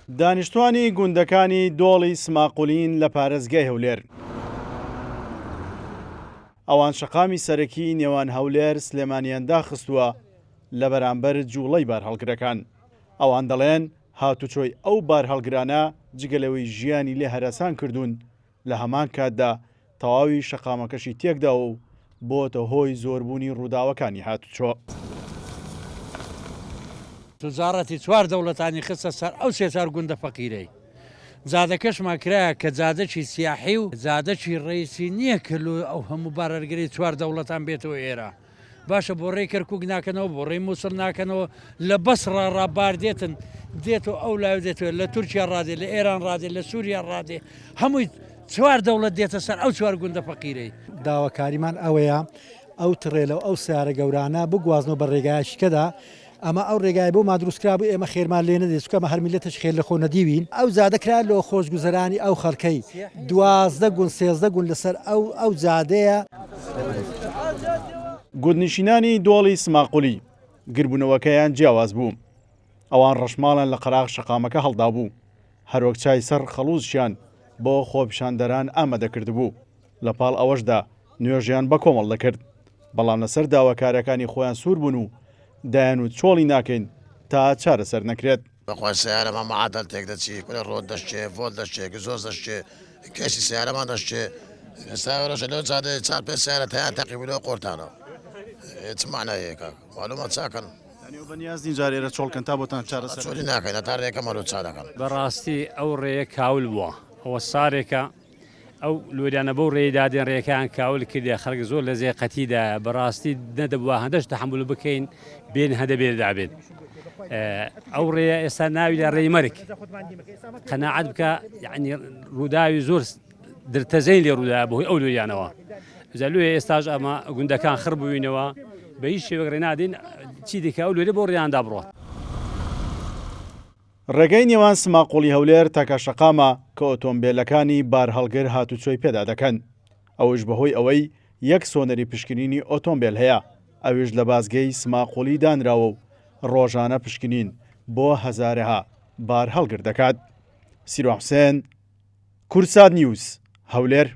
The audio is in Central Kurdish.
دانیشتوانی گوندەکانی دۆڵی سماقولین لە پارێزگای هەولێر. ئەوان شەقامی سەرەکیی نێوان هەولێر، سلێمانیان داخستووە لە بەرامبەر جووڵەی بارهەڵگرەکان. ئەوان دەڵێن، هاتوچۆی ئەو بارهەڵگرانە جگە لەوەی ژیانی لێ هەرەسان کردوون، لە هەمان کاتدا تەواوی شەقامەکەشی تێکداوە و بۆتە هۆی زۆربوونی ڕووداوەکانی هاتوچۆ. تجاڕەتی چوار دەوڵەتانی خستە سەر ئەو سێ چوار گوندە فەقیرەی. جادەکەشمان کرایە کە جادەکی سیاحی و جادەکی ڕەیسی نییە کە لۆ ئەو هەموو بارهەڵگرەی چوار دەوڵەتان بێتەوە ئێرە. باشە بۆ ڕێی کەرکوک ناکەنەوە بۆ ڕێی موسڵ ناکەنەوە لە بەسڕا ڕا بار دێتن دێتەوە ئەو لای دێتەوە لە تورکیا ڕادێ لە ئێران ڕادێ لە سووریا ڕادێ هەمووی چوار دەوڵەت دێتە سەر ئەو چوار گوندە فەقیرەی. داواکاریمان ئەوەیە ئەو تڕێلە و ئەو سەیارە گەورانە بگوازنەوە بە ڕێگایەکی کەدا، ئەمە ئەو ڕێگایە بۆمان دروست کرابوو ئێمە خێرمان لێ نەدێت چونکە ئەمە هەر میللەتێکی خێر لەخۆ نەدیوین، ئەو جادە کرا لۆ خۆشگوزەرانی ئەو خەڵکەی، 12 گوند 13 گوند لەسەر ئەو ئەو جادەیە. گوندنشینانی دۆڵی سماقولی گربوونەوەکەیان جیاواز بوو، ئەوان ڕەشماڵیان لە قەراغ شەقامەکە هەڵدابوو، هەروەک چای سەر خەڵووزشیان بۆ خۆپیشاندەران ئامادەکردبوو، لەپاڵ ئەوەشدا نوێژیان بە کۆمەڵ دەکرد، بەڵام لەسەر داواکارییەکانی خۆیان سوور بوون و دەیانوت چۆڵی ناکەین تا چارەسەر نەکرێت. بەخوا سەیارەمان مەعادەل تێک دەچی کورە ڕۆد دەشکێ ڤۆل دەشکێ گزۆز دەشکێ کێشی سەیارەمان دەشکێ ئێستا ڕۆژە لەو جادەیە چار پێنج سەیارە تایان تەقی بوو لەو قۆرتانەوە ئێ چ مەعنایەیە کاک مالومە چاکەن. یانی ئەو بەنیاز نین جارێ ئێرە چۆڵ کەن تا بۆتان چارەسەر چۆلی ناکەین هەتا ڕێکە مەلۆ چارەکەن. بەڕاستی ئەو ڕێیە کاول بووە ئەوە سارێکە ئەو لۆریانە بەو ڕێی دادێن ڕێکەیان کاول کردیە خەڵک زۆر لە زێقەتیدایە بەڕاستی نەدەبووە هەندەش تەحمل بکەین بێن هەندە بێردا بێن ئەو ڕێیە ئێستا ناوی لە ڕێی مەرگ قەناعەت بکە یعنی ڕووداوی زۆر درتەزەین لێ ڕوودا بەهۆی ئەو لۆریانەوە جا لۆیە ئێستاش ئەمە گوندەکان خڕ بووینەوە بە هیچ شێوەک ڕێ نادەین چی دیکە ئەو لۆریە بۆ ڕێیاندا بڕۆت. ڕێگای نێوان سماقوڵی هەولێر تاکە شەقامە کە ئۆتۆمبێلەکانی بارهەڵگر هاتوچۆی پێدا دەکەن، ئەوەیش بەهۆی ئەوەی یەک سۆنەری پشکنینی ئۆتۆمبێل هەیە، ئەویش لە بازگەی سماقوڵی دانراوە و ڕۆژانە پشکنین بۆ هەزارەها بارهەڵگر دەکات. سیروان حوسێن، کوردسات نیوز، هەولێر.